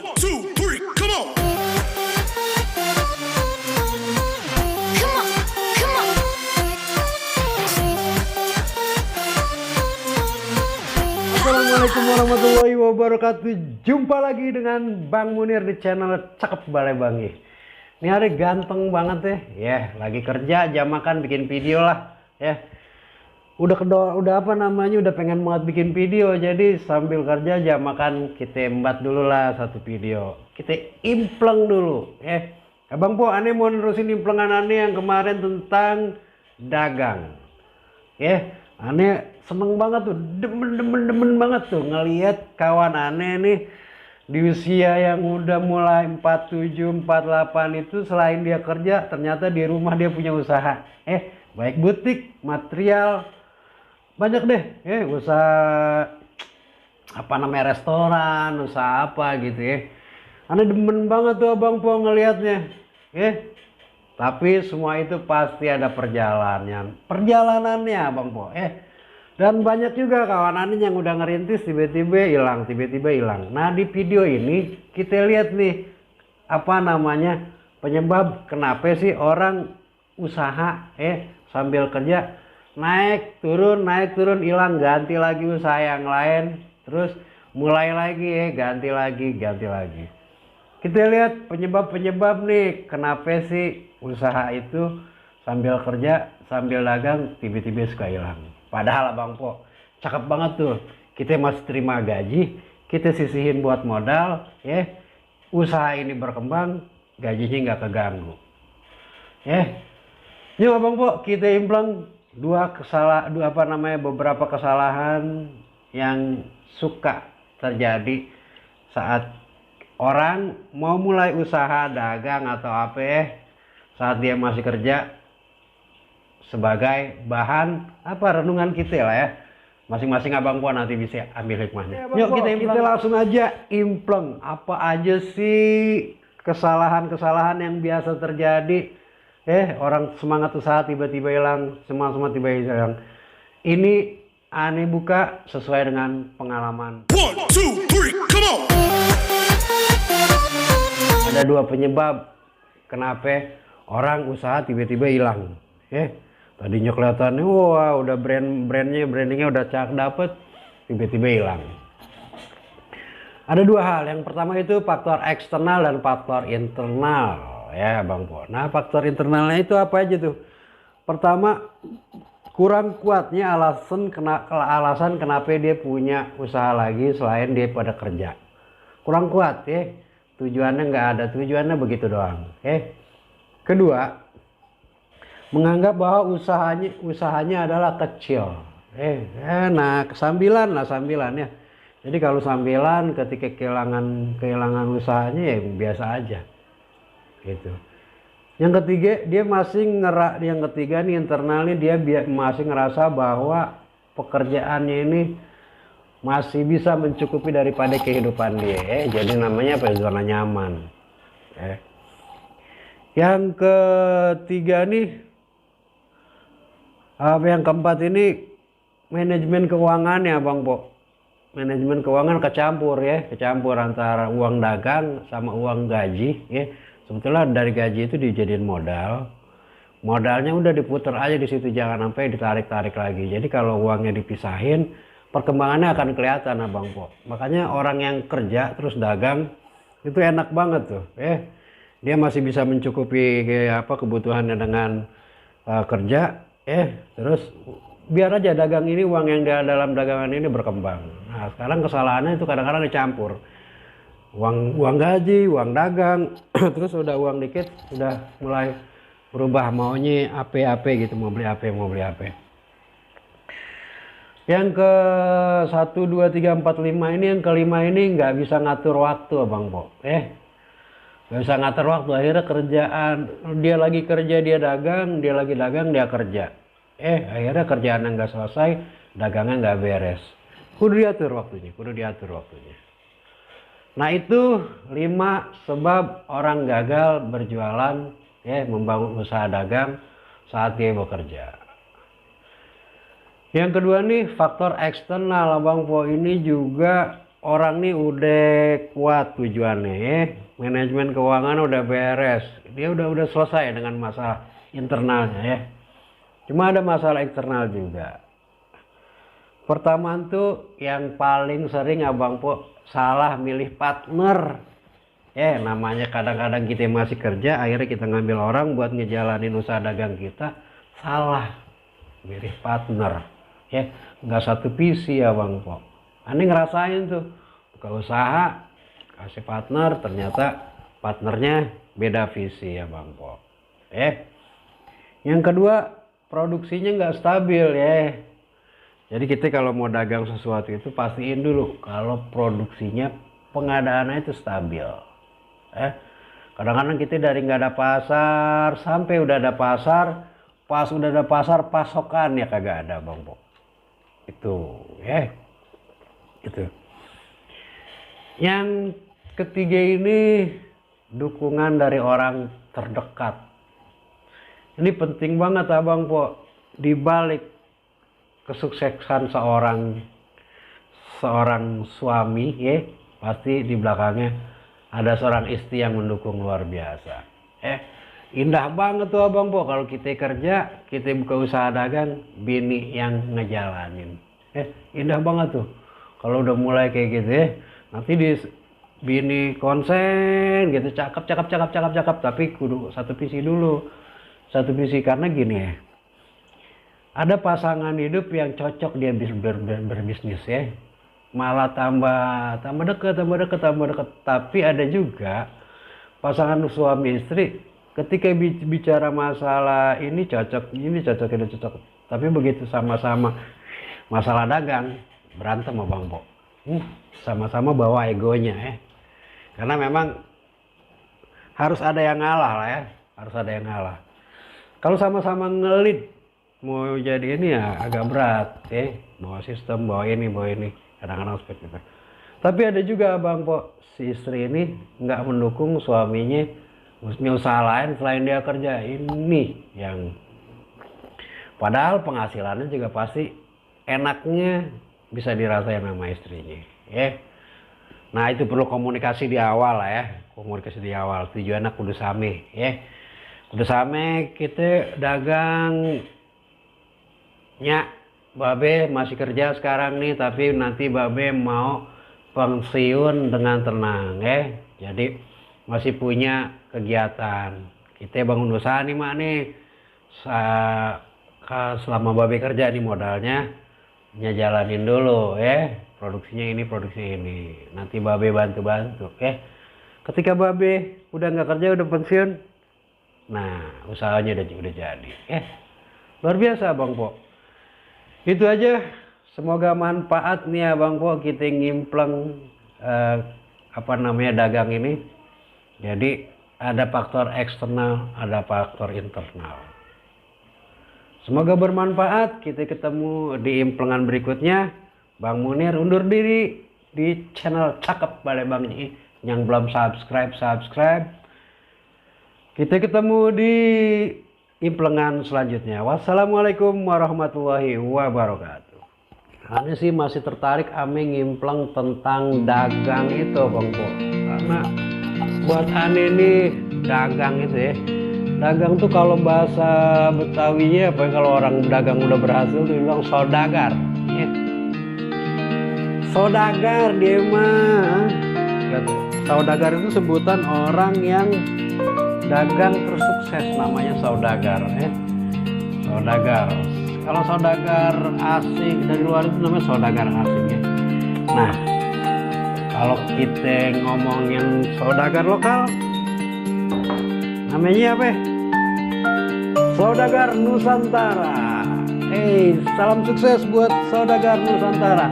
One, two, three, come on. Come on, come on. Assalamualaikum warahmatullahi wabarakatuh. Jumpa lagi dengan Bang Munir di channel Cakep Balai Bangi. Ini hari ganteng banget ya. Lagi kerja jam makan bikin video lah ya. Udah apa namanya, udah pengen banget bikin video, jadi sambil kerja jam makan kita embat dulu lah satu video, kita impleng dulu Abang Po, aneh mau nerusin implengan aneh yang kemarin tentang dagang aneh seneng banget tuh, demen banget tuh ngelihat kawan aneh nih di usia yang udah mulai 47, 48 itu, selain dia kerja ternyata di rumah dia punya usaha baik butik, material, banyak deh usaha apa namanya, restoran, usaha apa gitu Aneh demen banget tuh Abang Po ngelihatnya tapi semua itu pasti ada perjalanannya Abang Po dan banyak juga kawan aneh yang udah ngerintis tiba-tiba hilang. Nah di video ini kita lihat nih apa namanya, penyebab kenapa sih orang usaha sambil kerja naik turun hilang, ganti lagi usaha yang lain, terus mulai lagi ganti lagi. Kita lihat penyebab nih kenapa sih usaha itu sambil kerja sambil dagang tiba-tiba suka hilang. Padahal Abang Po cakep banget tuh, kita masih terima gaji, kita sisihin buat modal usaha ini berkembang, gajinya nggak keganggu yuk Abang Po kita impleng beberapa kesalahan yang suka terjadi saat orang mau mulai usaha dagang atau apa saat dia masih kerja, sebagai bahan renungan kita lah ya. Masing-masing Abang Po nanti bisa ambil hikmahnya. Yuk kita langsung aja impleng apa aja sih kesalahan yang biasa terjadi orang semangat usaha tiba-tiba hilang, semangat tiba-tiba hilang. Ini aneh buka sesuai dengan pengalaman. One, two, three, come on. Ada dua penyebab kenapa orang usaha tiba-tiba hilang tadinya kelihatannya wah udah brandingnya udah cak dapet, tiba-tiba hilang. Ada dua hal, yang pertama itu faktor eksternal dan faktor internal Bang Po. Nah faktor internalnya itu apa aja tuh? Pertama, kurang kuatnya alasan kenapa dia punya usaha lagi selain dia pada kerja. Kurang kuat tujuannya nggak ada, tujuannya begitu doang Kedua, menganggap bahwa usahanya adalah kecil nah sambilan ya. Jadi kalau sambilan ketika kehilangan usahanya ya biasa aja gitu. Yang ketiga nih internalnya, dia masih ngerasa bahwa pekerjaannya ini masih bisa mencukupi daripada kehidupan dia jadi namanya zona nyaman Yang ketiga nih yang keempat ini manajemen keuangan ya Bang Po. Manajemen keuangan kecampur antara uang dagang sama uang gaji Sebetulnya dari gaji itu dijadiin modalnya udah diputar aja di situ, jangan sampai ditarik lagi. Jadi kalau uangnya dipisahin, perkembangannya akan kelihatan Abang Po. Makanya orang yang kerja terus dagang itu enak banget tuh dia masih bisa mencukupi kebutuhannya dengan kerja terus biar aja dagang ini, uang yang dalam dagangan ini berkembang. Nah sekarang kesalahannya itu kadang-kadang dicampur uang gaji, uang dagang terus udah uang dikit udah mulai berubah, maunya apa gitu, mau beli apa. Yang ke 1, 2, 3, 4, 5 ini, yang kelima ini nggak bisa ngatur waktu Abang Po nggak bisa ngatur waktu. Akhirnya kerjaan dia lagi kerja dia dagang, dia lagi dagang dia kerja akhirnya kerjaannya nggak selesai, dagangnya nggak beres. Kudu diatur waktunya. Nah itu 5 sebab orang gagal berjualan membangun usaha dagang saat dia bekerja. Yang kedua nih faktor eksternal Abang Po, ini juga orang nih udah kuat tujuannya, manajemen keuangan udah beres, dia udah selesai dengan masalah internalnya ya. Cuma ada masalah eksternal juga. Pertama tuh yang paling sering Abang Po salah milih partner. Namanya kadang-kadang kita masih kerja, akhirnya kita ngambil orang buat ngejalanin usaha dagang kita, salah milih partner. Nggak satu visi ya Bang Po. Aneh ngerasain tuh buka usaha kasih partner, ternyata partnernya beda visi ya Bang Po. Yang kedua, produksinya nggak stabil ya. Jadi kita kalau mau dagang sesuatu itu pastiin dulu kalau produksinya pengadaannya itu stabil. Kadang-kadang kita dari nggak ada pasar sampai udah ada pasar, pas udah ada pasar pasokannya kagak ada Bang Po. Itu itu. Yang ketiga ini dukungan dari orang terdekat. Ini penting banget Abang Po. Di balik kesuksesan seorang suami pasti di belakangnya ada seorang istri yang mendukung luar biasa. Indah banget tuh Abang Po kalau kita kerja, kita buka usaha dagang, bini yang ngejalanin. Indah banget tuh. Kalau udah mulai kayak gitu nanti bini konsen gitu, cakep, tapi kudu satu visi dulu. Satu visi karena gini ya. Ada pasangan hidup yang cocok dia berbisnis ya. Malah tambah dekat. Tapi ada juga pasangan suami istri ketika bicara masalah ini cocok. Tapi begitu sama-sama masalah dagang berantem Bang Po. Sama-sama bawa egonya Karena memang harus ada yang ngalah lah ya. Harus ada yang ngalah. Kalau sama-sama ngelit mau jadi ini ya agak berat bawa sistem, bawa ini. Kadang-kadang seperti itu. Tapi ada juga Bang Po, si istri ini nggak mendukung suaminya punya usaha lain selain dia kerja. Ini yang padahal penghasilannya juga pasti enaknya bisa dirasain sama istrinya. Nah itu perlu komunikasi di awal lah ya. Komunikasi di awal. Tujuannya kudu same kudu same kita dagang Babe masih kerja sekarang nih, tapi nanti Babe mau pensiun dengan tenang Jadi masih punya kegiatan. Kita bangun usaha nih Mak nih. Selama Babe kerja nih modalnya jalanin dulu produksinya ini. Nanti Babe bantu-bantu Ketika Babe udah nggak kerja, udah pensiun, nah usahanya udah jadi luar biasa Bang Po. Itu aja, semoga manfaat nih ya Bang Po kita ngimpleng dagang ini. Jadi ada faktor eksternal, ada faktor internal. Semoga bermanfaat. Kita ketemu di implengan berikutnya. Bang Munir undur diri di channel Cakep Balai Bangi. Yang belum subscribe. Kita ketemu di implengan selanjutnya. Wassalamualaikum warahmatullahi wabarakatuh. Ane sih masih tertarik ame ngimpleng tentang dagang itu Bang Po. Karena buat Ane nih dagang itu dagang tuh kalau bahasa Betawinya kalau orang dagang udah berhasil tuh bilang saudagar. Saudagar dia mah. Saudagar itu sebutan orang yang dagang tersukses, namanya saudagar saudagar. Kalau saudagar asing dari luar itu namanya saudagar asing Nah kalau kita ngomongin saudagar lokal namanya apa Saudagar Nusantara. Salam sukses buat Saudagar Nusantara.